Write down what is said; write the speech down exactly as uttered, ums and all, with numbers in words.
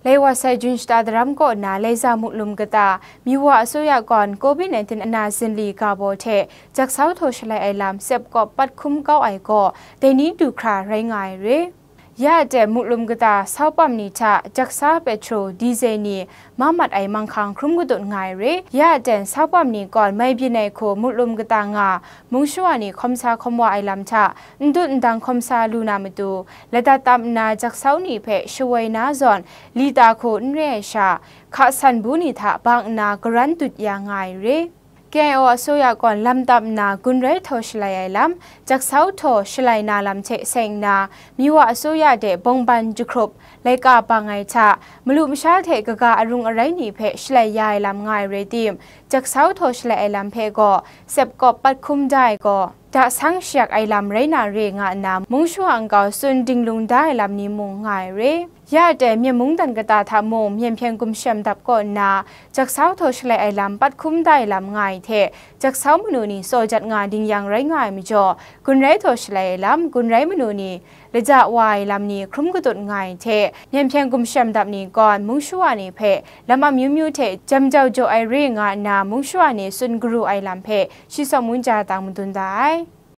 Lai wa sai Jun shata daram kaw nna Laiza Muklum kata, Miwa Asoya kawn Covid nineteen ana zinli ga baw hte jaksau htaw shalai ai lam sep kawp pat hkum kau ai gaw, dai ni du hkra rai nga ai re. Ya aten Muklum kata saupam ni hta jaksa, petro, dizai ni ma mat ai manghkang hkrum kadut nga ai re. Ya aten saupam ni kawn mai byin ai hku Muklum kata nga mung shawa ni hkawm sa hkawm wa ai lam hta n dut n dang hkawm sa lu na matu, ladat tam nna jaksau ni hpe shawoi na zawn li ta hku n re ai sha, hka san bu ni hta bang nna garan dut ya nga ai re. K I O Asoya kawn lam tam nna gun rai htaw shalai ai lam, jaksau htaw shalai na lam hte seng nna, Miwa Asoya de bawngban jahkrup, laika bang ai hta, malu masha hte kaga arung arai ni hpe shalai ya ai lam nga ai rai tim, jaksau htaw shalai ai lam hpe gaw sep kawp pat hkum da ai gaw, da sang shayak ai lam rai na re nga nna, mung shawa nkau tsun dinglung da ai lam ni mung nga ai re. Ya aten Myen mungdan kata hta mung, Myen hpyen gumshem dap kaw nna, jaksau htaw shalai ai lam pat hkum da ai lam nga ai hte, jaksau manu ni tsaw jat nga ding yang rai nga ai majaw, gun rai htaw shalai ai lam, gun rai manu ni laja wa ai lam ni hkrum kadut nga ai hte, Myen hpyen gumshem dap ni kawn mung shawa ni hpe lam amyu myu hte jam jau jaw ai re nga nna, mung shawa ni tsun garu ai lam hpe shi sawm ngun ja tang madun da ai.